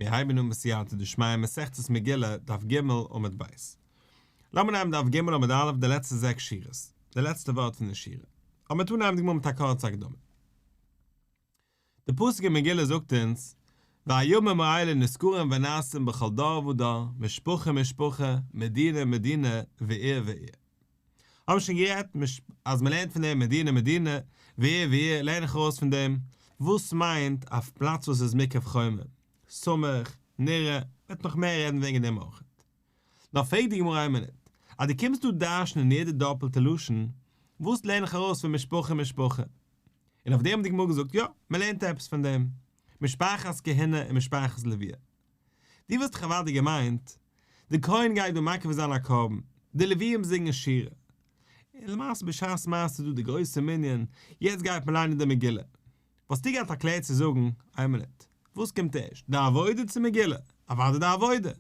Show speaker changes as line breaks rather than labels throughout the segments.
מיר הייבן אן בסייעתא דשמיא מסכת מגילה, דף ג' עמוד ב'. לאמיר נעמען דף ג' עמוד א' די לעצטע זעקס שורות, די לעצטע ווארט פון די שורה. אבער מיר טון אנהייבן די גמרא מיט א קורצע הקדמה. די פסוק אין מגילה זאגט אונז, והימים האלה נזכרים ונעשים בכל דור ודור, משפחה משפחה, מדינה מדינה, ועיר ועיר. האבן שוין גערעדט אז מען לערנט פון דעם מדינה מדינה, ועיר ועיר, לערן איך ארויס פון דעם, וואס מיינט א פלאץ וואס איז מוקף חומה, סמוך, נראה, מ'וועט נאך מער רעדן וועגן דעם אויך. נאר פרעגט די גמרא איין מינוט, אז דו קומסט דא דרש'נען יעדע דאפלטע לשון, וואס לערן איך ארויס פון משפחה משפחה? און אויף דעם האט די גמרא געזאגט יא, מען לערנט עפעס פון דעם, משפחת כהונה און משפחת לוויה. דו וואלסט דאך אוודאי געמיינט, די כהן גייט דא מקריב זיין א קרבן, די לוויים זינגען שירה. און למעשה בשעת מעשה איז דא די גרויסע מנין, יעצט גייט מען ליינען די מגילה. וואלסטו געהאט א קלער צו זאגן, איין מינוט, וואס קומט ערשט, די עבודה צו מגילה? אוודאי די עבודה.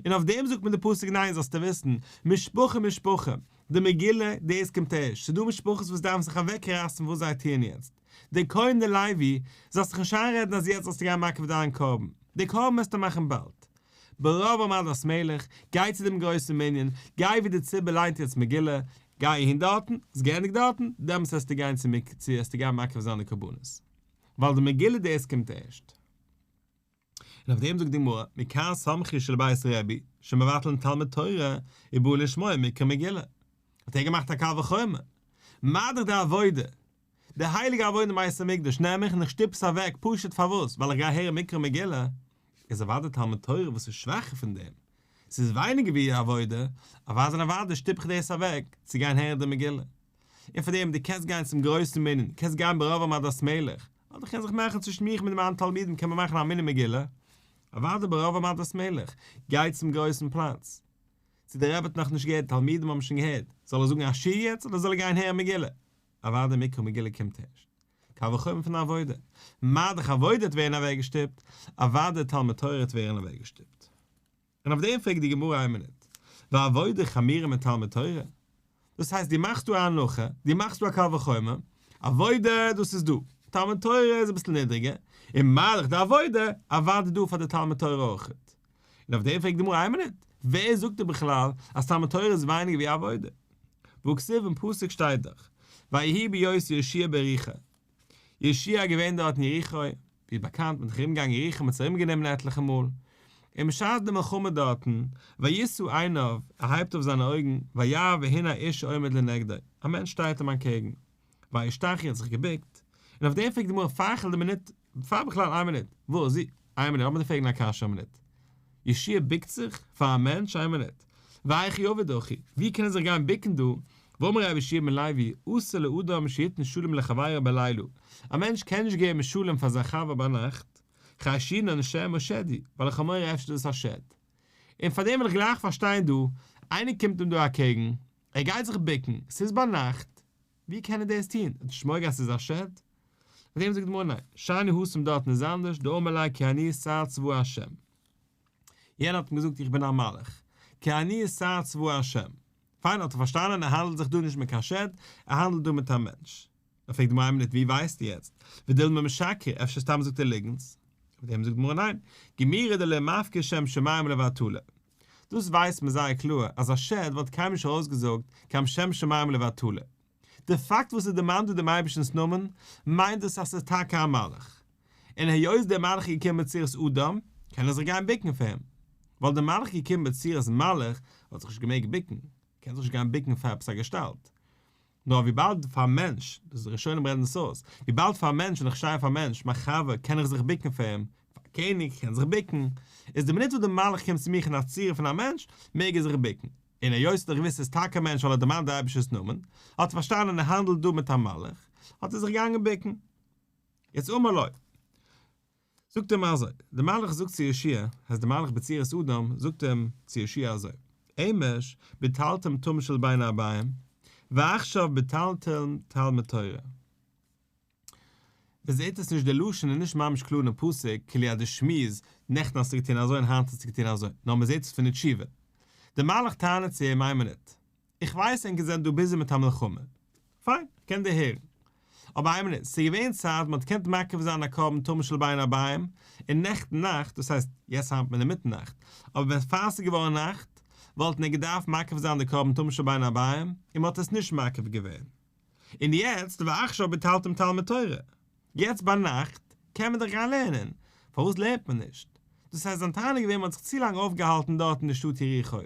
און אויף דעם זאגט מיר די פסוק ניין זאלסטו וויסן, משפחה משפחה, די מגילה דאס קומט ערשט, ס'איז דא משפחות וואס דארפן זיך אוועקרייסן וואס זיי טוען יעצט, דער כהן דער לוי, זאלסט זיך נישט איינרעדן אז יעצט זאלסטו גיין מקריב דיין קרבן, די קרבן וועסטו מאכן באלד. ברוב עם הדרת מלך, גיי צו דעם גרויסן מנין, גיי ווי די ציבור ליינט יעצט מגילה, גיי אהין דארטן, האסט געענדיגט דארטן, דעמאלטס וועסטו גיין צו צו וועסטו גיין מקריב זיין די קרבנות. ווייל די מגילה דאס קומט ערשט. און אויף דעם זאגט די גמרא, מכאן סמכו של בית רבי, שמבטלין תלמוד תורה, ובאו לשמוע מקרא מגילה. האט ער געמאכט א קל וחומר. מה דאך די עבודה, די הייליגע עבודה אין בית המקדש נעם איך און איך שטופ עס אוועק פשוט פארוואס? ווייל איך גיי הערן מקרא מגילה, איז אוודאי תלמוד תורה וואס איז שוואכער פון דעם, ס'איז ווייניגער ווי עבודה, אוודאי און אוודאי שטופ איך דאס אוועק צו גיין הערן די מגילה. און פאר דעם, דו קענסט גיין צום גרויסן מנין, קענסט גיין ברוב עם הדרת מלך, אדער קען זיך מאכן צווישן מיך מיט מיינע תלמידים קען מען מאכן א מיני מגילה, אוודאי ברוב עם הדרת מלך, גיי צום גרויסן פלאץ. צו דער רבי האט נאכנישט געהערט, תלמידים האבן שוין געהערט, זאל ער זאגן א שיעור יעצט אדער זאל ער גיין הערן מגילה? אוודאי מקרא מגילה קומט ערשט. קל וחומר פון עבודה. מה דאך עבודה וועט ווערן אוועקגעשטופט, אוודאי תלמוד תורה וועט ווערן אוועקגעשטופט. און אויף דעם פרעגט די גמרא איין מינוט, ועבודה חמירא מתלמוד תורה? דאס הייסט דו מאכסט דא א הנחה, דו מאכסט דא א קל וחומר, עבודה דאס איז דא, תלמוד תורה איז אביסל נידריגער, און מה דאך די עבודה, אוודאי דא פאר די תלמוד תורה אויכעט. און אויף דעם פרעגט די גמרא איין מינוט, ווער זאגט דיר בכלל אז תלמוד תורה איז ווייניגער ווי עבודה? והכתיב אין פסוק שטייט דאך, ויהי בהיות יהושע ביריחו. יהושע איז געווען דארט אין יריחו, ווי באקאנט מען האט זיך ארומגעגאנגען יריחו מען האט זיך ארומגענומען עטליכע מאל, און בשעת די מלחמה דארטן, וישא עיניו, ער הייבט אויף זיינע אויגן, וירא והנה איש עומד לנגדו, א מענטש שטייט אים אנטקעגן, וישתחו האט זיך געבוקט, און אויף דעם פרעגט די גמרא פאר כ'וועל די מינוט, פאר בכלל איין מינוט, וואס זי, איין מינוט, לאמיר דיר פרעגן א קשיא א מינוט, יהושע בוקט זיך פאר א מענטש איין מינוט, והיכי עביד הכי, ווי קען ער זיך גיין בוקן דא, והאמר רבי יהושע בן לוי, אסור לאדם שיתן שלום לחבירו בלילה, א מענטש קען נישט געבן שלום פאר זיין חבר ביינאכט, חיישינן שמא שד הוא, ווייל איך האב מורא אפשר איז דאס א שד. און פאר דעם וויל איך גלייך פארשטיין דא, איינער קומט אים דא אקעגן, ער גייט זיך בוקן, ס'איז ביינאכט, ווי קען ער דאס טון? האט נישט מורא אז ס'איז א שד? אויף דעם זאגט די גמרא ניין, שאני התם דארטן איז אנדערש, דאמר ליה כי אני שר צבא השם. יענער האט אים געזאגט איך בין א מלאך, כי אני שר צבא השם. פיין האט ער פארשטאנען ער האנדלט זיך דא נישט מיט קיין שד, ער האנדלט דא מיט א מענטש. דאן פרעגט די גמרא איין מינוט ווי ווייסטו יעצט? ודילמא משקרי, אפשר סתם זאגט ער ליגנטס? אויף דעם זאגט די גמרא ניין, גמירי דלא מפקיר שם שמים לבטלה. דאס ווייסט מען זייער קלאר אז א שד וואלט קיינמאל נישט ארויסגעזאגט קיין שם שמים לבטלה. די פאקט וואס ער דערמאנט דא דעם אייבערשטנ'ס נאמען, מיינט דאס אז ס'איז טאקע א מלאך. און היות דער מלאך איז געקומען בצורת אדם, קען ער זיך גיין בוקן פאר אים. וואלט דער מלאך געקומען בצורת מלאך, וואלט זיך נישט געמעגט בוקן. קען זיך נישט גיין בוקן פאר עפעס א געשטאלט. נאר וויבאלד פאר א מענטש, דאס איז ראשונים רעדן עס אויס, וויבאלד פאר א מענטש ווען איך שטיי פאר א מענטש, מיין חבר, קען איך זיך בוקן פאר אים, פאר א קעניג קען זיך בוקן, איז די מינוט וואס דער מלאך קומט צו מיך אין א צורה פון א מענטש, מעג ער זיך בוקן. און היות ער האט דאך געוואוסט ס'איז טאקע א מענטש ווייל ער האט דערמאנט די אייבערשטער'ס נאמען, האט ער פארשטאנען ער האנדלט דא מיט א מלאך, האט ער זיך געגאנגען בוקן. יעצט אמר לו. זאגט אים אזוי, דער מלאך זאגט צו יהושע, הייסט דער מלאך בצורת אדם, זאגט אים צו יהושע אזוי, אמש ביטלתם תמיד של בין הערביים, ועכשיו ביטלתם תלמוד תורה. מען זעט עס נישט, די לשון איז נישט ממש קלאר אין פסוק, כאילו אז די שמועס, נעכטן האסטו געטון אזוי און היינט האסטו געטון אזוי, נאר מען זעט עס פון די תשובה. דער מלאך טענה'ט צו אים, איין מינוט, איך ווייס ענק זענען דא busy מיט א מלחמה. פיין, איך קען דיר הערן. אבער איין מינוט, ס'איז געווען צייט מ'האט געקענט מקריב זיין א קרבן תמיד של בין הערביים, און נעכטן נאכט, דאס הייסט, יעצט האלט מען אינמיטן נאכט, אבער ווען פאר ס'איז געווארן נאכט, וואלטן ער געדארפט מקריב זיין די קרבן תמיד של בין הערביים, און מ'האט עס נישט מקריב געווען. און יעצט, ועכשיו ביטלתם תלמוד תורה. יעצט ביינאכט קען מען דאך גיין לערנען, פארוואס לערנט מען נישט? דאס הייסט זיין טענה איז געווען מ'האט זיך צו לאנג אויפגעהאלטן דארט אין די שטאט יריחו.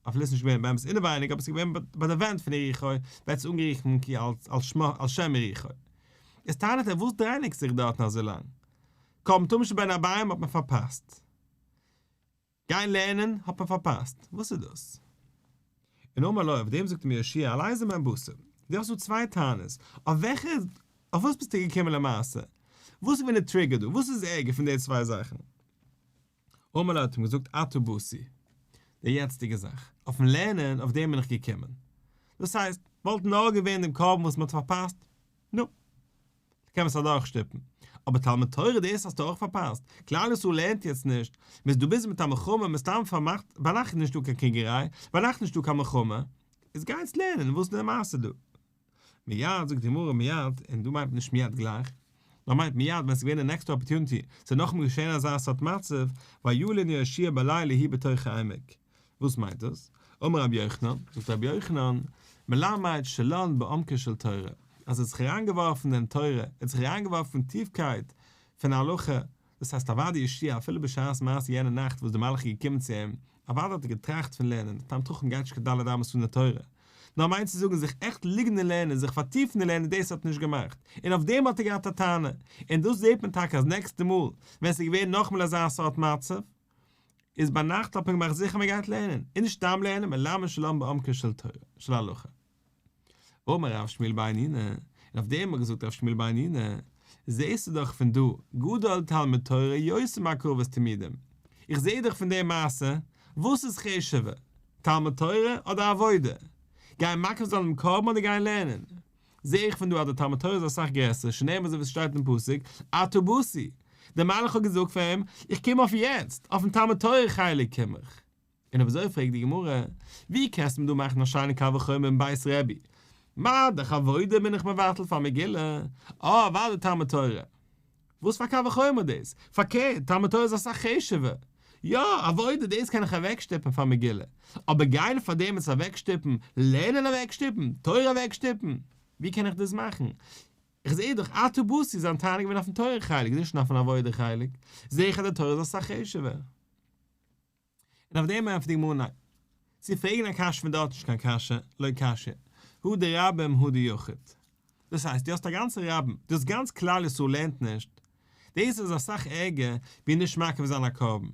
אפילו ס'איז נישט געווען באמת אינעווייניג אבער ס'איז געווען ביי די ווענט פון יריחו ווערט עס אנגערופן כי על שם יריחו. איז טענה'ט ער וואס דרייניגסט זיך דארטן אזוי לאנג? קרבן תמיד של בין הערביים האט מען פארפאסט. גיין לערנען האט מען פארפאסט. וואס איז דאס? און אמר לו, אויף דעם זאגט אים יהושע על איזה מהן באת? דו האסט דא צוויי טענות, אויף וועלכע, אויף וואס ביסטו געקומען למעשה? וואס איז געווען די trigger דא? וואס איז ערגער פון די צוויי זאכן? אמר לו האט אים געזאגט עתה באתי, די יעצטיגע זאך, אויפן לערנען, אויף דעם בין איך געקומען. דאס הייסט, וואלט נאר געווען דעם קרבן וואס מען האט פארפאסט, נו, קען מען עס אדורכשטופן. אבער תלמוד תורה דאס האסטו אויך פארפאסט, כלל ישראל לערנט יעצט נישט, מען איז דא busy מיט א מלחמה, מען סתם פארמאכט, ביינאכט איז נישטא קיין קריגעריי, ביינאכט נישטא קיין מלחמה, איז גיי יעצט לערנען, וואס איז די מעשה דא? מיד, זאגט די גמרא מיד, און דא מיינט מען נישט מיד גלייך, נאר מיינט מיד ווען עס איז געווען די נעקסטע opportunity, ס'איז נאכאמאל געשען אזא סארט מצב, וילין יהושע בלילה ההוא בתוך העמק. וואס מיינט דאס? אמר רבי יוחנן, זאגט רבי יוחנן, מלמד שלן בעומקה של תורה, אז ער האט זיך אריינגעווארפן אין תורה, ער האט זיך אריינגעווארפן אין טיפקייט פון הלכה, דאס הייסט אוודאי יהושע אפילו בשעת מעשה יענע נאכט וואס דער מלאך איז געקומען צו אים, אוודאי האט ער געטראכט פון לערנען, תלמיד חכם גייט נישט קיין ד' אמות אן די תורה, נאר מיינט צו זאגן זיך עכט ליגן אין לערנען, זיך פארטיפן אין לערנען דאס האט ער נישט געמאכט, און אויף דעם האט ער געהאט א טענה, און דאס זעט מען טאקע אז נעקסטע מאל ווען עס איז געווען נאכאמאל אזא סארט מצב, איז ביינאכט האט מען געמאכט זיכער מען גייט לערנען, און נישט סתם לערנען, מלמד שלן בעומקה של תורה, של הלכה. אמר רב שמואל בר ינינא, און אויף דעם האט געזאגט רב שמואל בר ינינא, זעסטו דאך פון דא, גדול תלמוד תורה יותר מהקרבת תמידים, איך זע דאך פון די מעשה, וואס איז חשוב'ער, תלמוד תורה אדער עבודה? גיין מקריב זיין דעם קרבן אדער גיין לערנען? זע איך פון דא אז די תלמוד תורה איז אסאך גרעסער, שנאמר אזוי ווי עס שטייט אין פסוק, עתה באתי, דער מלאך האט געזאגט פאר אים, איך קום אויף יעצט, אויפן תלמוד תורה חלק קום איך. און אויב אזוי פרעגט די גמרא, ווי קענסטו מיר דא מאכן א שיינע קל וחומר אין בית רבי? מה דאך עבודה בין איך מבטל פאר מגילה, אה אוודאי תלמוד תורה. וואס פאר קל וחומר דאס? פארקערט, תלמוד תורה איז אסאך חשוב'ער. יא, עבודה דאס קען איך אוועקשטופן פאר מגילה, אבער גיין פאר דעם עס אוועקשטופן, לערנען אוועקשטופן, תורה אוועקשטופן, ווי קען איך דאס מאכן? איך זעה דאך עתה באתי זיין טענה געווען אויפן תורה חלק, נישט אויפן עבודה חלק, זעה איך אז די תורה איז אסאך חשוב'ער. און אויף דעם ענטפערט די גמרא ניין. צו פרעגן א קשיא פון דארט איז נישט קיין קשיא, לא קשיא, הא דרבים הא דיחיד. דאס הייסט דו האסט א גאנצע רבים, דאס גאנץ כלל ישראל לערנט נישט, דאס איז אסאך ערגער ווי נישט מקריב זיין א קרבן.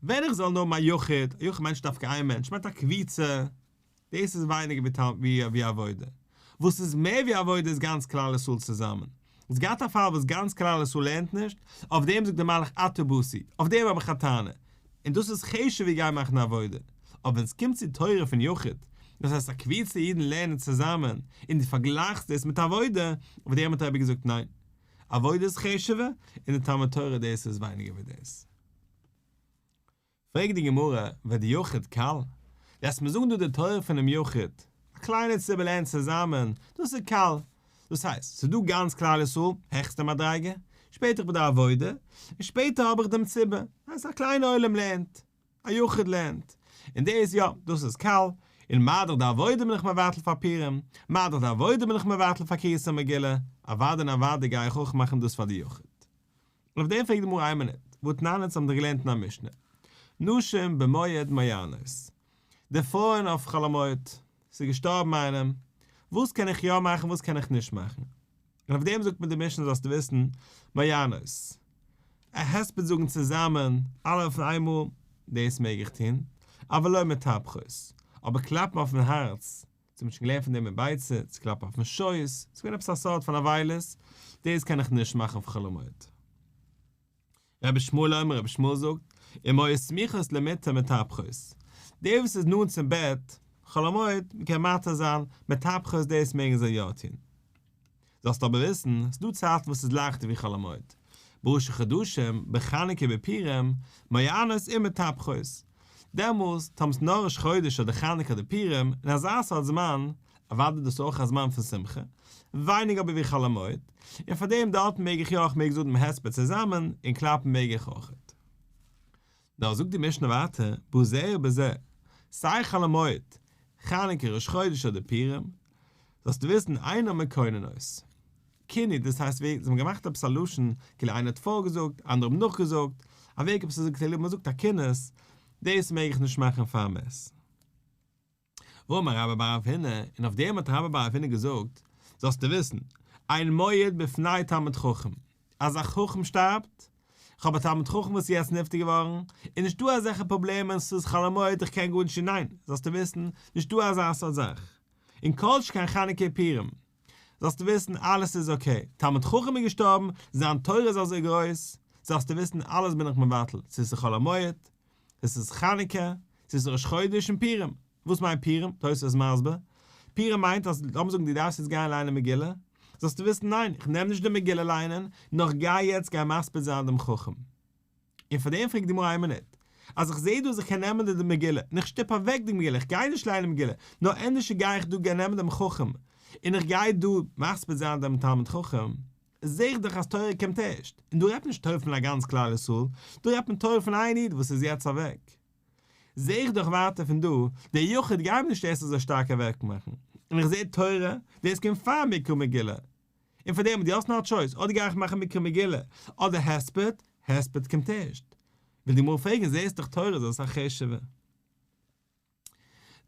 ווען איך זאל נאר האבן א יחיד, א יחיד מיינט נישט דווקא איין מענטש, מיינט א קבוצה, דאס איז ווייניגער ווי עבודה. וואס איז מער ווי עבודה איז גאנץ כלל ישראל צוזאמען. עס גייט א פאל וואס גאנץ כלל ישראל לערנט נישט, אויף דעם זאגט דער מלאך עתה באתי, אויף דעם האב איך א טענה. און דאס איז חשוב ווי גיין מאכן עבודה. אבער ווען עס קומט צו תורה פון יחיד, דאס הייסט א קבוצה אידן לערנען צוזאמען, און דו פארגלייכסט דאס מיט עבודה, אויף דעם האט רבי געזאגט ניין. עבודה איז חשוב'ער, און די תלמוד תורה דאס איז ווייניגער ווי דאס. פרעגט די גמרא, ודיחיד קל? וועסט מיר זאגן דא די תורה פונעם יחיד, א קליינע ציבור לערנט צוזאמען, דאס איז קל. דאס הייסט, ס'איז דא גאנץ כלל ישראל, העכסטע מדריגה, שפעטער איך בין די עבודה, און שפעטער האב איך דעם ציבור, הייסט א קליינע עולם לערנט, א יחיד לערנט, און דאס יא, דאס איז קל, און מה דאך די עבודה בין איך מבטל פאר פורים, מה דאך די עבודה בין איך מבטל פאר קריאת המגילה, אוודאי און אוודאי גיי איך אויך מאכן דאס פאר די יחיד. און אויף דעם פרעגט די גמרא איין מינוט, והתנן אונז האבן דאך געלערנט אין א משנה, נשים במועד מעיינות, די פרויען אויף חול המועד, ס'איז געשטארבן איינעם, וואס קען איך יא מאכן וואס קען איך נישט מאכן? און אויף דעם זאגט מיר די משנה זאלסטו וויסן, מעיינות, א הספד זאגן צוזאמען, אלע אויפן איינמאל, דאס מעג איך טון, אבל לא מטפחות, אבער קלאפן אויפן הארץ, צו מ'האט שוין געלערנט פון דעם אין ביצה, צו קלאפן אויפן שויס, ס'איז געווען עפעס א סארט פון אבילות, דאס קען איך נישט מאכן אויף חול המועד. רבי ישמעאל אומר, רבי ישמעאל זאגט, אם היו סמוכות למיטה מטפחות, דער וואס איז נאנט צום בעט, חול המועד, מ'קען מתיר זיין, מטפחות דאס מעגן זיי יא טון. זאלסט אבער וויסן, ס'דא צייטן וואס ס'איז לייכטער ווי חול המועד. בראשי חדשים, בחנוכה בפורים, מעיינות ומטפחות. דעמאלס, טאמער ס'איז נאר ראש חודש אדער חנוכה אדער פורים, אין אזא סארט זמן, אוודאי דאס איז אויך א זמן פון שמחה, ווייניגער אבער ווי חול המועד, און פאר דעם דארטן מעג איך יא, איך מעג זאגן דעם הספד צוזאמען, און קלאפן מעג איך אויכעט. נאר זאגט די משנה ווייטער, בזה ובזה, סיי חול המועד, חנוכה ראש חודש אדער פורים, זאלסטו וויסן אין מקוננות. קיני, דאס הייסט ווי זיי האבן געמאכט עפעס א לשון, כאילו איינער האט פארגעזאגט, אנדערע האבן נאכגעזאגט, א וועג עפעס אזוי כאילו מען זאגט א קינות, דאס מעג איך נישט מאכן פאר מת. ואמר רבה בר רב הונא, און אויף דעם האט רבה בר רב הונא געזאגט, זאלסטו וויסן, אין מועד בפני תלמיד חכם, אז א חכם שטארבט, איך האב א תלמיד חכם וואס איז יעצט נפטר געווארן, איז נישטא אזעלכע פראבלעמען, ס'איז חול המועד, איך קען גארנישט טון, ניין, זאלסטו וויסן, נישטא אזא סארט זאך, און כל שכן חנוכה פורים, זאלסטו וויסן אלעס איז okay, תלמיד חכם איז געשטארבן, זיין תורה איז אזוי גרויס, זאלסטו וויסן אלעס בין איך מבטל, צו ס'איז חול המועד, צו ס'איז חנוכה, צו ס'איז ראש חודש און פורים. וואס מיינט פורים? תוס' איז מסביר, פורים מיינט אז לאמיר זאגן דו דארפסט יעצט גיין ליינען מגילה, זאלסטו וויסן ניין, איך נעם נישט די מגילה ליינען, נאר איך גיי יעצט גיין מספיד זיין דעם חכם. און פאר דעם פרעגט די גמרא איין מינוט, אז איך זע דא אז איך קען נעמען די מגילה, און איך שטופ אוועק די מגילה, איך גיי נישט ליינען מגילה, נאר ענדערש גיי איך דא גיין נעמען דעם חכם, און איך גיי דא מספיד זיין דעם תלמיד חכם, זע איך דאך אז תורה קומט ערשט, און דא רעדט מען נישט תורה פון א גאנץ כלל ישראל, דא רעדט מען תורה פון איין איד וואס איז יעצט אוועק. זע איך דאך ווייטער פון דא, דער יחיד גייט מיר נישט עס אזוי שטארק אוועקמאכן, און איך זע תורה, דאס קומט פאר מקרא מגילה, און פאר דעם דו האסט נאר א choice, אדער גיי איך מאכן מקרא מגילה, אדער הספד, הספד קומט ערשט. וויל די גמרא פרעגן, זעסט דאך תורה איז אסאך חשוב'ער.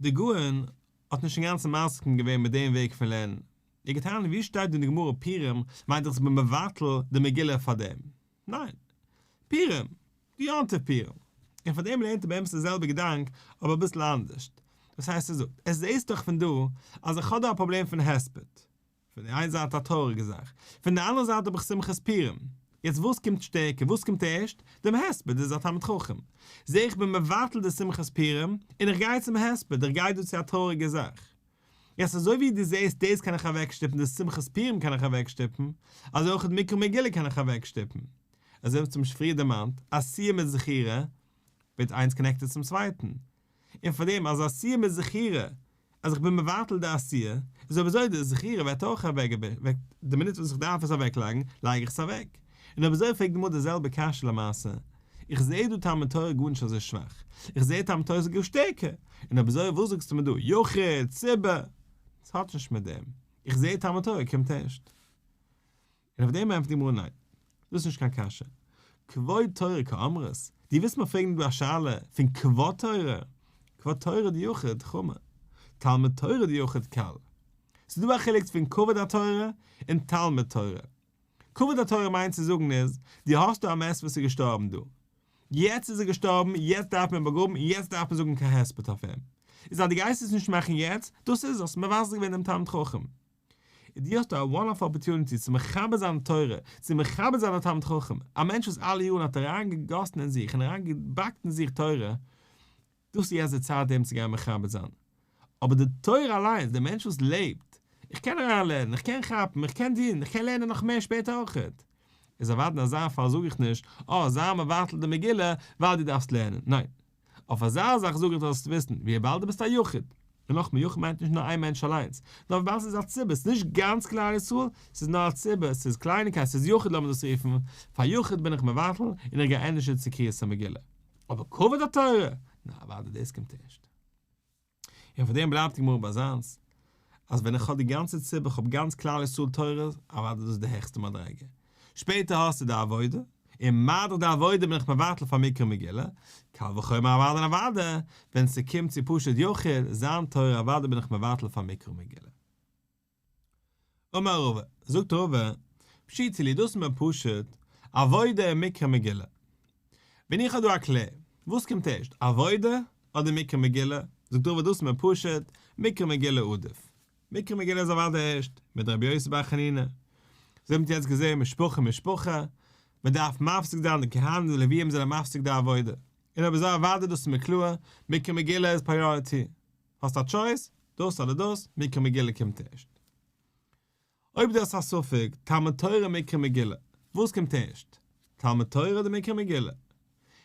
דער גאון האט נישט אינגאנצן מסכים געווען מיט דעם וועג פון לערנען. ער האט געטענה'ט ווי שטייט אין די גמרא פורים מיינט דאך אז מ'איז מבטל די מגילה פאר דעם. ניין. פורים. די יום טוב פורים. און פאר דעם לערנט ער באמת די זעלבע געדאנק אבער אביסל אנדערשט. דאס הייסט ער זאגט, עס זעהסט דאך פון דא אז איך האב דא א פראבלעם פון הספד. פון די איין זייט א טרויעריגע זאך, פון די אנדערע זייט האב איך שמחת פורים. יעצט וואס קומט שטערקער, וואס קומט ערשט? דעם הספד איז א תלמיד חכם. זעה איך בין מבטל די שמחת פורים, און איך גיי צום הספד, איך גיי דא צו א טרויעריגע זאך. יעצט אזוי ווי דו זעסט דאס קען איך אוועקשטופן, די שמחת פורים קען איך אוועקשטופן, אזוי אויך מקרא מגילה קען איך אוועקשטופן. אזוי ווי צום פריער דערמאנט, עשיה מיט זכירה ווערט איינס connected צום צווייטן. און פאר דעם אז עשיה מיט זכירה, אז איך בין מבטל די עשיה, איז אויב אזוי די זכירה ווערט אויך אוועקגעוועקט, די מינוט וואס איך דארף עס אוועקלייגן, לייג איך עס אוועק. און אויב אזוי פרעגט די גמרא די זעלבע קשיא למעשה, איך זעה דא תלמוד תורה גארנישט אזוי שוואך, איך זעה תלמוד תורה איז גאר שטערקער, און אויב אזוי וואס זאגסטו מיר דא, יחיד, ציבור, עס האט נישט מיט דעם, איך זעה תלמוד תורה קומט ערשט. און אויף דעם ענטפערט די גמרא ניין, דאס איז נישט קיין קשיא. כבוד תורה קאמרת, דו ווילסט מיר פרעגן דא א שאלה פון כבוד תורה? כבוד תורה דיחיד חמור, תלמוד תורה דיחיד קל. ס'איז דא א חילוק פון כבוד התורה און תלמוד תורה. כבוד התורה מיינט צו זאגן איז, דו האסט דא א מת וואס איז געשטארבן דא. יעצט איז ער געשטארבן, יעצט דארף מען אים באגראבן, יעצט דארף מען זאגן קיין הספד אויף אים. איז אז דו גייסט עס נישט מאכן יעצט, דאס איז האסט מבזה געווען דעם תלמיד חכם. און דו האסט דא א one off opportunity צו מכבד זיין די תורה, צו מכבד זיין א תלמיד חכם, א מענטש וואס אלע יארן האט אריין געגאסן אין זיך און אריין געבאקט אין זיך תורה, דאס איז יעצט די צייט אים צו גיין מכבד זיין. אבער די תורה אליינס, דער מענטש וואס לעבט, איך קען אריין לערנען, איך קען כאפן, איך קען דינען, איך קען לערנען נאך מער שפעטער אויכעט. איז אוודאי אין אזא פאל זאג איך נישט, אה, זיי מבטל די מגילה ווייל דו דארפסט לערנען. ניין. אויף אזא זאך זאג איך זאלסט וויסן, וויבאלד דו ביסט א יחיד, און נאכמער יחיד מיינט נישט נאר איין מענטש אליינס, נאר וויבאלד ס'איז א ציבור, ס'איז נישט גאנץ כלל ישראל, ס'איז נאר א ציבור, ס'איז קלייניקייט, ס'איז יחיד לאמיר דאס רופן, פאר יחיד בין איך מבטל, און איך גיי ענדערשער צו קריאת המגילה. אבער כבוד התורה? נא אוודאי דאס קומט ערשט. און פאר דעם בלייבט די גמרא ביי זיינס, אז ווען איך האב די גאנצע ציבור, איך האב גאנץ כלל ישראל תורה, אוודאי דאס איז די העכסטע מדריגה. שפעטער האסטו די עבודה, און מה דאך די עבודה בין איך מבטל פאר מקרא מגילה, קל וחומר אוודאי און אוודאי, ווען ס'קומט צו פשוט יחיד, זיין תורה אוודאי בין איך מבטל פאר מקרא מגילה. אמר רבא, זאגט רבא, פשיטא לי, דאס איז מיר פשוט, עבודה און מקרא מגילה. ווען איך האב דא א קלער, וואס קומט ערשט, עבודה אדער מקרא מגילה? זאגט רבא, דאס איז מיר פשוט, מקרא מגילה עדיף. מקרא מגילה איז אוודאי ערשט, מיט רבי יוסי בר חנינא. אזוי האבן מיר יעצט געזען משפחה משפחה, מען דארף מפסיק זיין, די כהנים די לוויים זענען מפסיק די עבודה. און אויב אזוי אוודאי דאס איז מיר קלאר, מקרא מגילה איז priority. האסט א choice, דאס אדער דאס, מקרא מגילה קומט ערשט. אויב דו האסט א ספק, תלמוד תורה מקרא מגילה, וואס קומט ערשט? תלמוד תורה אדער מקרא מגילה?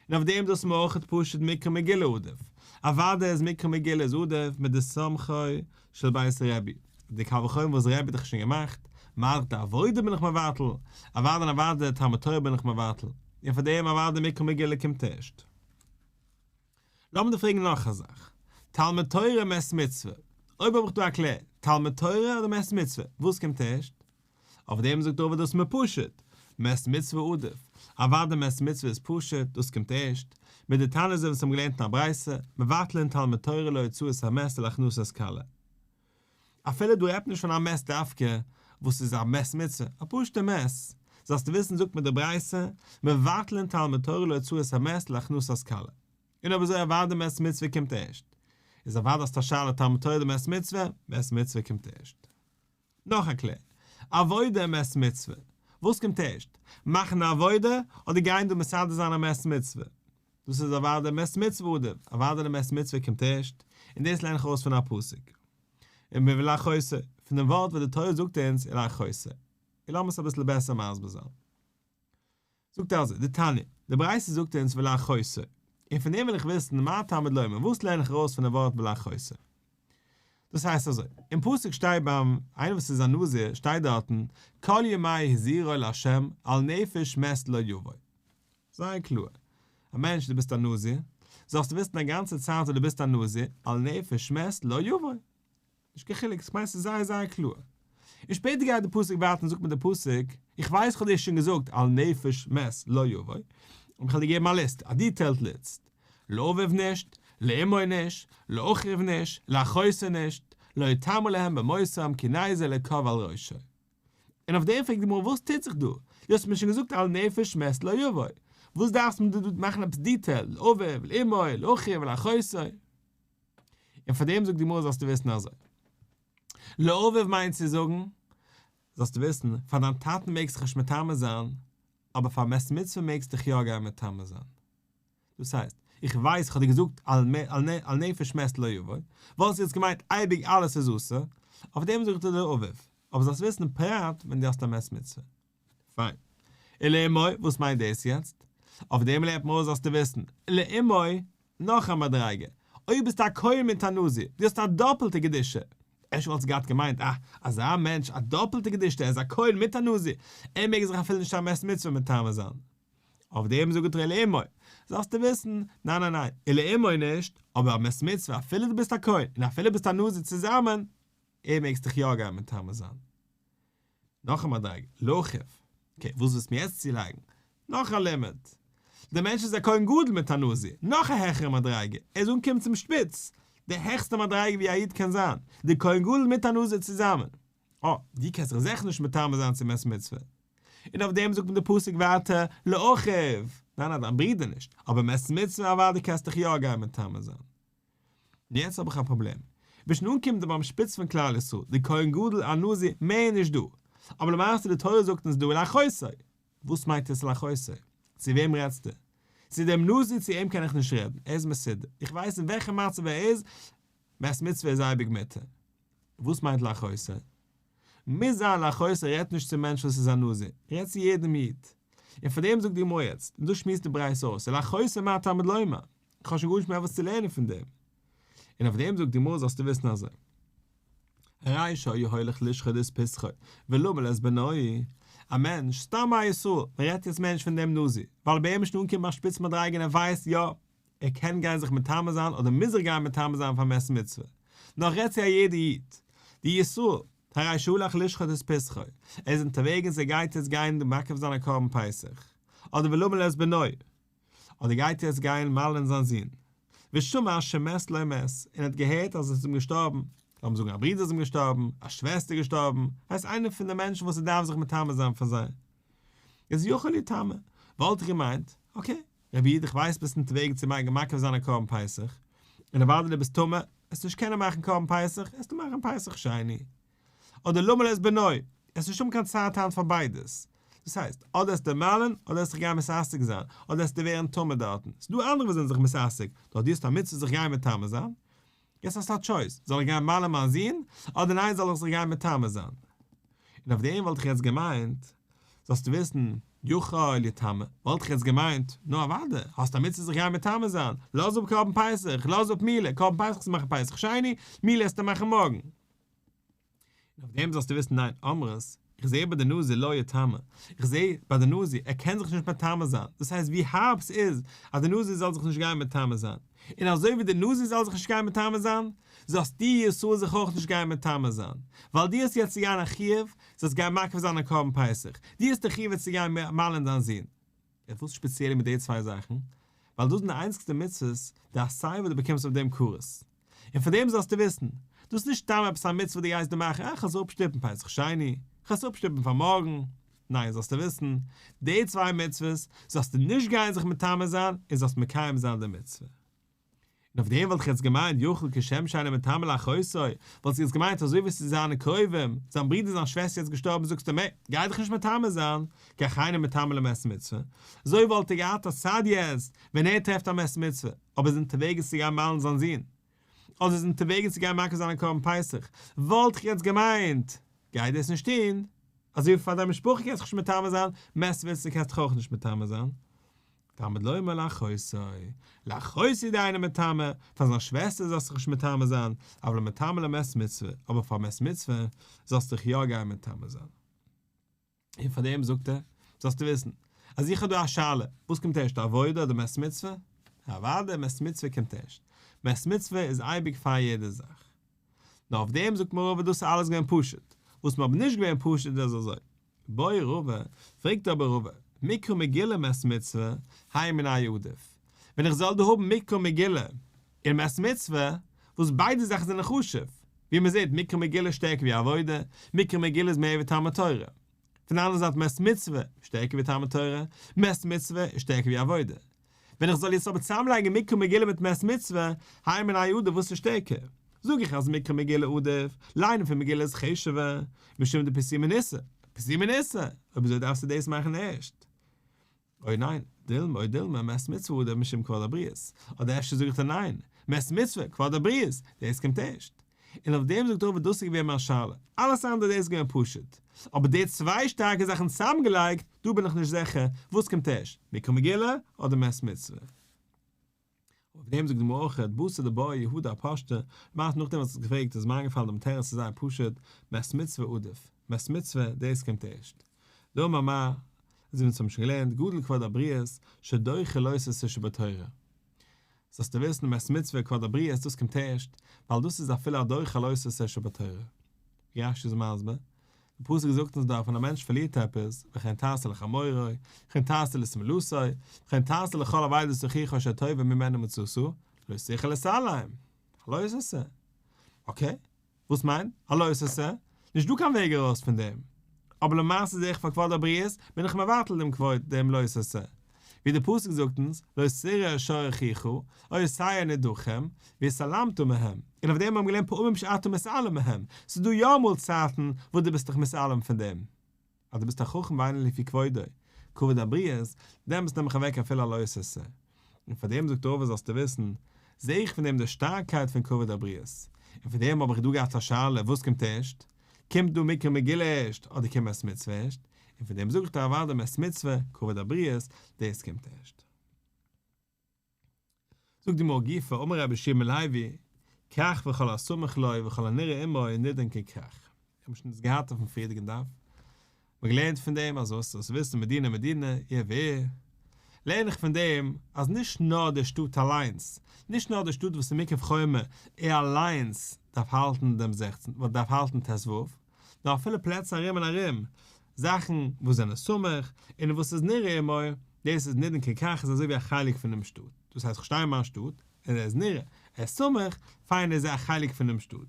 און אויף דעם דאס איז מיר אויכעט פשוט מקרא מגילה עדיף. אוודאי איז מקרא מגילה איז עדיף מדסמכו של בית רבי, די קל וחומר וואס רבי האט דאך שוין געמאכט, מה דאך די עבודה בין איך מבטל, אוודאי און אוודאי די תלמוד תורה בין איך מבטל, און פאר דעם אוודאי מקרא מגילה קומט ערשט. לאמיר דיר פרעגן נאך א זאך, תלמוד תורה מת מצוה, אויב האב איך דא א קלער, תלמוד תורה אדער מת מצוה, וואס קומט ערשט? אויף דעם זאגט רבא דאס מיר פשוט, מת מצוה עדיף, אוודאי מת מצוה איז פשוט, דאס קומט ערשט, מדתניא אזוי ווי אונז האבן געלערנט אין א ברייתא, מבטלין תלמוד תורה להוצאת המת ולהכנסת כלה. אפילו דא רעדט מען נישט פון א מת דווקא וואס איז א מת מצוה, א פשוט'ע מת, זאלסטו וויסן זאגט מיר די ברייתא, מבטלין תלמוד תורה להוצאת המת ולהכנסת כלה. און אויב אזוי אוודאי מת מצוה קומט ערשט. איז אוודאי האסטו א שאלה תלמוד תורה אדער מת מצוה, מת מצוה קומט ערשט. נאך א קלער, עבודה מת מצוה, וואס קומט ערשט? מאכן א עבודה אדער גיין דא מסדר זיין א מת מצוה? דאס איז אוודאי מת מצוה עדיף, אוודאי די מת מצוה קומט ערשט, און דאס לערן איך ארויס פון א פסוק. און מולאחותו, פון דעם ווארט וואס די תורה זאגט אונז ולאחותו. און לאמיר עס אביסל בעסער מסביר זיין. זאגט ער אזוי, דתניא, די ברייתא זאגט אונז ולאחותו, און פון דעם וויל איך וויסן מה תלמוד לומר, וואס לערן איך ארויס פון די ווארט ולאחותו? דאס הייסט אזוי, אין פסוק שטייט ביים איינער וואס איז א נזיר שטייט דארטן כל ימי הזירו לה' על נפש מת לא יבוא. זייער קלאר. א מענטש דו ביסט א נזיר, זאלסטו וויסן א גאנצע צייט וואס דו ביסט א נזיר, על נפש מת לא יבוא. נישט קיין חילוק, כ'מיין ס'איז זייער זייער קלאר. און שפעטער גייט די פסוק ווייטער און זאגט מיר די פסוק, איך ווייס כ'האב דיר שוין געזאגט על נפש מת לא יבוא, אבער כ'וועל דיר געבן א ליסט, א detailed ליסט, לאביו נישט, לאמו נישט, לאחיו נישט, לאחותו נישט, לא יטמא להם במותם כי נזר אלוקיו על ראשו. און אויף דעם פרעגט די גמרא וואס טוט זיך דא? דו האסט מיר שוין געזאגט על נפש מת לא יבוא, וואס דארפסטו מיר דא מאכן עפעס detailed, לאביו, לאמו, לאחיו, לאחותו? און פאר דעם זאגט די גמרא זאלסטו וויסן אזוי, לאביו מיינט צו זאגן, זאלסטו וויסן, פאר דיין טאטן מעגסט דיך נישט מטמא זיין, אבער פאר מת מצוה מעגסט דיך יא גיין מטמא זיין. דאס הייסט, איך ווייס איך האב דיר געזאגט על נפש מת לא יבוא, וואלסטו יעצט געמיינט אייביג אלעס איז אסור, אויף דעם זאג איך דיר לאביו, אבער זאלסט וויסן פרט ווען דו האסט א מת מצוה. פיין. ולאמו, וואס מיינט דאס יעצט? אויף דעם לערנט מען אויס זאלסטו וויסן, לאמו, נאך א מדריגה, אויב ביסטו א כהן מיט א נזיר, דו האסט א דאפלטע קדושה, אפשר וואלסטו געהאט געמיינט, אה, אזא מענטש, א דאפלטע קדושה, ער איז א כהן מיט א נזיר, ער מעג זיך אפילו נישט א מת מצוה מטמא זיין. אויף דעם זאגט ער ולאמו, זאלסטו וויסן, ניין ניין ניין, ולאמו נישט, אבער א מת מצוה אפילו דו ביסט א כהן און אפילו ביסט א נזיר צוזאמען, ער מעגסט דיך יא גיין מטמא זיין. נאך א מדריגה, לאחיו. okay, וואס ווילסט מיר יעצט צולייגן? נאך א לימוד. דער מענטש איז א כהן גדול מיט א נזיר. נאך א העכערע מדריגה. ער איז אנגעקומען צום שפיץ. די העכסטע מדריגה ווי א איד קען זיין. דער כהן גדול מיט א נזיר צוזאמען. אה, דו קענסט זיך זיכער נישט מטמא זיין צום מת מצוה. און אויף דעם זאגט מען די פסוק ווייטער, לאחיו. ניין ניין, דיין ברודער נישט. אבער מת מצוה אוודאי קענסט דיך יא גיין מטמא זיין. יעצט האב איך א פראבלעם. ביסט שוין אנגעקומען דא ביים שפיץ פון כלל ישראל, די כהן גדול א נזיר מער נישט דא. אבער למעשה די תורה זאגט אונז דא ולאחותו. וואס מיינט עס ולאחותו? צו וועם רעדסטו? צו דעם נזיר צו אים קען איך נישט רעדן, ער איז מסודר, איך ווייס אין וועלכע מצב ער איז, מת מצוה איז אייביג מותר. וואס מיינט לאחותו? מוז זיין לאחותו רעדט נישט צום מענטש וואס איז א נזיר, רעדט צו יעדעם איד. און פאר דעם זאגט די גמרא יעצט, און דאס שמועסט די ברייתא אויס, ולאחותו מה תלמוד לומר, איך האב שוין גארנישט מער וואס צו לערנען פון דעם. און אויף דעם זאגט די גמרא זאלסטו וויסן אזוי. הרי שהיה הולך לשחוט את פסחו ולמול את בנו, א מענטש, סתם א ישראל, מען רעדט יעצט מער נישט פון דעם נזיר, ווייל ביי אים איז שוין אנגעקומען ביים שפיץ מדריגה און ער ווייסט יא, ער קען גיין זיך מטמא זיין אדער מוז זיך גיין מטמא זיין פאר מת מצוה. נאר רעדט צו א יעדע איד. די ישראל, הרי שהלך לשחוט את פסחו, ער איז אונטערוועגנס ער גייט יעצט גיין מקריב זיין א קרבן פסח, אדער ולמול את בנו, אדער גייט יעצט גיין מל'ן זיין זון. ושמע שמת לו מת, און ער האט געהערט אז עס איז אים געשטארבן, לאמיר זאגן א ברודער איז אים געשטארבן, א שוועסטער געשטארבן, הייסט איינער פון די מענטשן וואס ער דארף זיך מטמא זיין פאר זיי, איז יכול ליטמא, וואלט איך געמיינט, okay, רבי איד איך ווייס ביסט אונטערוועגן צו מקריב זיין א קרבן פסח, און אוודאי דו ביסט טמא, עסט נישט קענען מאכן קרבן פסח, עסטו מאכן פסח שני. אדער למול את בנו, עסט נישט האבן קיין צייט היינט פאר ביידעס. דאס הייסט, אדער עסטו מל'ן, אדער עסט זיך גיין מתעסק זיין, אדער עסטו ווערן טמא דארטן. ס'איז דא אנדערע וואס זענען זיך מתעסק, דארט דו האסט א מצוה זיך גיין מטמא זיין. יעצט האסטו א choice, זאל איך גיין מל'ן מיין זון, אדער ניין זאל איך זיך גיין מטמא זיין. און אויף דעם וואלט איך יעצט געמיינט, זאלסטו וויסן, יכול יטמא, וואלט איך יעצט געמיינט, נו אוודאי, האסט א מצוה זיך גיין מטמא זיין, לאז אפ קרבן פסח, לאז אפ מילה, קרבן פסח וועסטו מאכן פסח שני, מילה וועסטו מאכן מארגן. און אויף דעם זאלסטו וויסן ניין, אמרת, איך זע ביי די נזיר לא יטמא, איך זע ביי די נזיר ער קען זיך נישט מטמא זיין, דאס הייסט ווי הארב ס'איז אז די נזיר זאל זיך נישט גיין מטמא זיין, און אזוי ווי די נזיר זאל זיך נישט גיין מטמא זיין, זאלסטו ישראל זיך אויך נישט גיין מטמא זיין, ווייל דו האסט יעצט צו גיין א חיוב, זאלסט גיין מקריב זיין א קרבן פסח, דו האסט די חיוב יעצט צו גיין מל'ען דיין זון. און וואס שפעציעל מיט די צוויי זאכן? ווייל דאס זענען די איינציגסטע מצוות, די עשה וואס דו באקומסט אויף דעם כרת. און פאר דעם זאלסטו וויסן, דאס איז נישט סתם עפעס א מצוה דו גייסט דא מאכן, אה, כ'וועל עס אפשטופן פסח שני, כ'וועל עס אפשטופן פאר מארגן. ניין, זאלסטו וויסן, די צוויי מצוות זאלסטו נישט גיין זיך מטמא זיין און זאלסט מקיים זיין די מצוה. און אויף דעם וואלט איך יעצט געמיינט יכול כשם שאינו מטמא לאחותו, וואלסטו יעצט געמיינט אזוי ווי ס'איז זיינע קרובים, זיין ברודער זיין שוועסטער יעצט געשטארבן זאגסטו אים העי, גיי דיך נישט מטמא זיין, כך אינו מטמא למת מצוה, אזוי וואלט ער געהאט א צד יעצט ווען ער טרעפט א מת מצוה, אבער איז אונטערוועגנס צו גיין מל'ן זיין זון, אדער איז אונטערוועגנס צו גיין מקריב זיין א קרבן פסח, וואלט איך יעצט געמיינט, גיי דאס נישט טון, אזוי ווי פאר דיין משפחה קענסט דיך נישט מטמא זיין, מת מצוה קענסט דיך אויך נישט מטמא זיין. תלמוד לומר לאחותו, לאחותו דאינו מטמא, פאר זיין שוועסטער זאלסטו זיך נישט מטמא זיין, אבל מטמא למת מצוה, אבער פאר מת מצוה זאלסטו דיך יא גיין מטמא זיין. און פאר דעם זאגט ער, זאלסטו וויסן, אז איך האב דא א שאלה, וואס קומט ערשט עבודה אדער מת מצוה? אוודאי מת מצוה קומט ערשט, מת מצוה איז אייביג פאר יעדע זאך. נאר אויף דעם זאגט מיר רבא דאס איז אלעס געווען פשוט, וואס מיר אבער נישט געווען פשוט איז אזוי, בעי רבא, פרעגט אבער רבא, מקרא מגילה מת מצוה, הי מינייהו עדיף? ווען איך זאל דא האבן מקרא מגילה און מת מצוה, וואס ביידע זאכן זענען חשוב, ווי מען זעט מקרא מגילה איז שטערקער ווי עבודה, מקרא מגילה איז מער ווי תלמוד תורה. פון די אנדערע זייט מת מצוה איז שטערקער ווי תלמוד תורה, מת מצוה איז שטערקער ווי עבודה. ווען איך זאל יעצט אבער צוזאמלייגן מקרא מגילה מיט מת מצוה, הי מינייהו עדיף וואס איז שטערקער? זאג איך אז מקרא מגילה עדיף, ליינען פון מגילה איז חשוב'ער, משום דפרסומי ניסא, פרסומי ניסא, אויב אזוי דארפסטו דאס מאכן ערשט. אוי ניין, דילמא או דילמא מת מצוה עדיף משום כבוד הבריות, אדער אפשר זאג איך דיר ניין, מת מצוה, כבוד הבריות, דאס קומט ערשט. און אויף דעם זאגט רבא דאס איז געווען מיין שאלה, אלעס אנדערע דאס איז געווען פשוט, אבער די צוויי שטארקע זאכן צוזאמגעלייגט, דא בין איך נישט זיכער וואס קומט ערשט, מקרא מגילה אדער מת מצוה. אויף דעם זאגט די גמרא אויך, בתר דבעיא הדר פשטה, למעשה נאכדעם וואס האסט געפרעגט איז מיר איינגעפאלן דעם תירוץ איז זייער פשוט, מת מצוה עדיף, מת מצוה דאס קומט ערשט. דאמר מר, אזוי ווי אונז האבן שוין געלערנט, גדול כבוד הבריות, שדוחה לא תעשה שבתורה. זאלסטו וויסן מת מצוה כבוד הבריות דאס קומט ערשט, ווייל דאס איז אפילו א דוחה לא תעשה שבתורה. ווי רש"י איז מסביר, די פסוק זאגט אונז דאך ווען א מענטש פארלירט עפעס, וכן תעשה לחמורו, וכן תעשה לשמלתו, וכן תעשה לכל אבידת אחיך אשר טובה ממנו מצאת, לא תוכל להתעלם. א לא תעשה. okay, וואס מיינט א לא תעשה? נישט דא קיין וועג ארויס פון דעם. אבער למעשה זעה איך פאר כבוד הבריות בין איך מבטל דעם כבוד דעם לא תעשה. ווי די פסוק זאגט אונז, לא תראה שור אחיך, או שעיר נדחים, והתעלמת מהם, און אויף דעם האבן מיר געלערנט פעמים שאתה מתעלם מהם, ס'איז דא יא אמאל צייטן וואס דו ביסט דיך מתעלם פון דעם, אז דו ביסט א חכם ואינו לפי כבודו, כבוד הבריות, דעמאלטס נעם איך אוועק אפילו א לא תעשה. און פאר דעם זאגט רבא זאלסטו וויסן, זע איך פון דעם די שטארקייט פון כבוד הבריות, און פון דעם האב איך דא געהאט א שאלה וואס קומט ערשט, קומט דא מקרא מגילה ערשט אדער קומט מת מצוה ערשט, און פון דעם זאג איך דיר אוודאי מת מצוה, כבוד הבריות, דאס קומט ערשט. זאגט די גמרא גופא אמר רבי יהושע בן לוי, כרך וכל הסמוך לו וכל הנראה עמו נידון ככרך. האבן שוין דאס געהאט אויפן פריערדיגן דף, מ'האט געלערנט פון דעם אז וואס זאלסט וויסן מדינה מדינה עיר ועיר, לערן איך פון דעם אז נישט נאר די שטאט אליינס, נישט נאר די שטאט וואס איז מוקף חומה, ער אליינס דארף האלטן דעם זעכצן, דארף האלטן ט"ו, נאר אפילו פלעצער ארום און ארום, זאכן וואס זענען סמוך, און וואס איז נראה עמו, דאס איז נידון ככרך איז אזוי ווי א חלק פונעם שטאט, דאס הייסט כ'שטיי אין מיין שטאט, און ער איז נראה, ער איז סמוך, פיין איז ער א חלק פונעם שטאט. און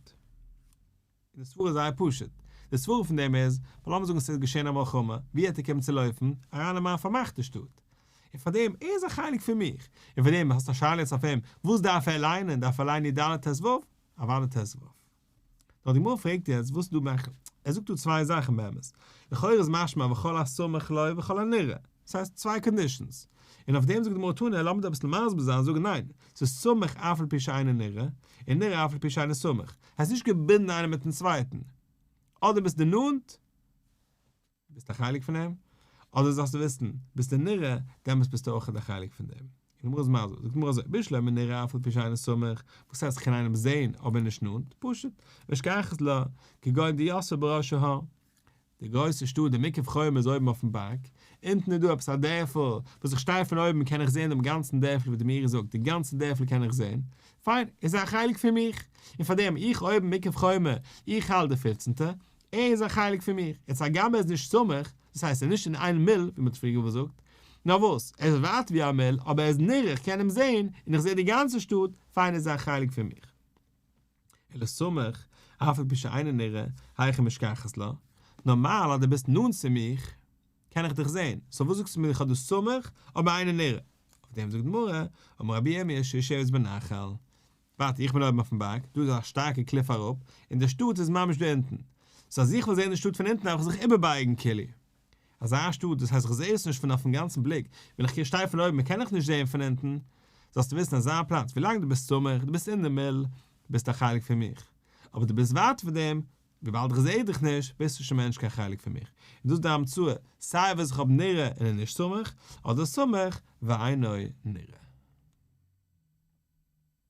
די סברה איז זייער פשוט. די סברה פון דעם איז, ווייל לאמיר זאגן ס'איז געשען א מלחמה, ווי העט ער קומען צו לויפן? אריין אין מיין פארמאכטע שטאט. און פאר דעם, ער איז א חלק פון מיך. און פאר דעם, האסט א שאלה יעצט אויף אים, וואס דארף ער ליינען? דארף ער ליינען י"ד ט"ו? אוודאי ט"ו. נאר די גמרא פרעגט יעצט, וואס איז דא מאכן? ער זאגט דא צוויי זאכן באמת. לכאורה איז משמע וכל הסמוך לו וכל הנראה. דאס הייסט צוויי conditions. און אויף דעם זאגט די גמרא תנא, לאמיר דא אביסל מסביר זיין, זאגן ניין, ס'איז סמוך אף על פי שאינו נראה, און נראה אף על פי שאינו סמוך. הייסט נישט געבינדן איינער מיטן צווייטן. אדער ביסטו נאנט, ביסט א חלק פון אים, אדער זאלסטו וויסן, ביסטו נראה, דעמאלטס ביסטו אויך א חלק פון דעם. און די גמרא איז מסביר, זאגט די גמרא אזוי, בשלמא נראה אף על פי שאינו סמוך, וואס הייסט כ'קען איינעם זעהן אבער נישט נאנט? פשוט, משכחת לה, כגון דיתבה בראש ההר. די גרויסע שטאט די מוקף חומה איז אויבן אויפן בארג, אונטן איז דא עפעס א דערפל, וואס איך שטיי פון אויבן קען איך זעהן דעם גאנצן דערפל ווי די מאירי זאגט, די גאנצע דערפל קען איך זעהן, פיין, איז ער א חלק פון מיך, און פארדעם איך אויבן מוקף חומה, איך האלט די פופצנטע, ער איז א חלק פון מיך, יעצט הגם ער איז נישט סמוך, דאס הייסט ער איז נישט אין איין מיל, ווי מען האט פריער געזאגט, נאר וואס, ער איז ווייט ווי א מיל, אבער ער איז נראה, איך קען אים זען, און איך זע די גאנצע שטאט, פיין איז ער א חלק פון מיך. אלא סמוך, אף על פי שאינו נראה, היכי משכחת לה, נארמאל אז דו ביסט נאנט צו מיך, קען איך דיך זען, סאו וואס זאגסטו מיר איך האב דא סמוך, אבער אינו נראה? אויף דעם זאגט די גמרא, אמר רבי ירמיה שיושבת בנחל, ווארט, איך בין אויבן אויפן בארג, דא איז א שטארקע קליף אראפ, און די שטאט איז ממש דא אונטן. סאו אז איך וויל זען די שטאט פון אונטן דארף איך זיך איבערבייגן כאילו. אזא שטאט, דאס הייסט איך זע עס נישט פון אויפן גאנצן בליק, ווען איך שטיי פון אויבן קען איך נישט זען פון אונטן. זאלסטו וויסן אזא פלאץ, ווילאנג דו ביסט סמוך, דו ביסט אין די מיל, ביסטו א חלק פון מיך. אבער דו ביסט ווייט פון דעם, וויבאלד איך זע דיך נישט, ביסטו שוין מער נישט קיין חלק פון מיך. און דאס איז די המצאה, סיי וואס איך האב נראה און איז נישט סמוך, אדער סמוך ואינו נראה.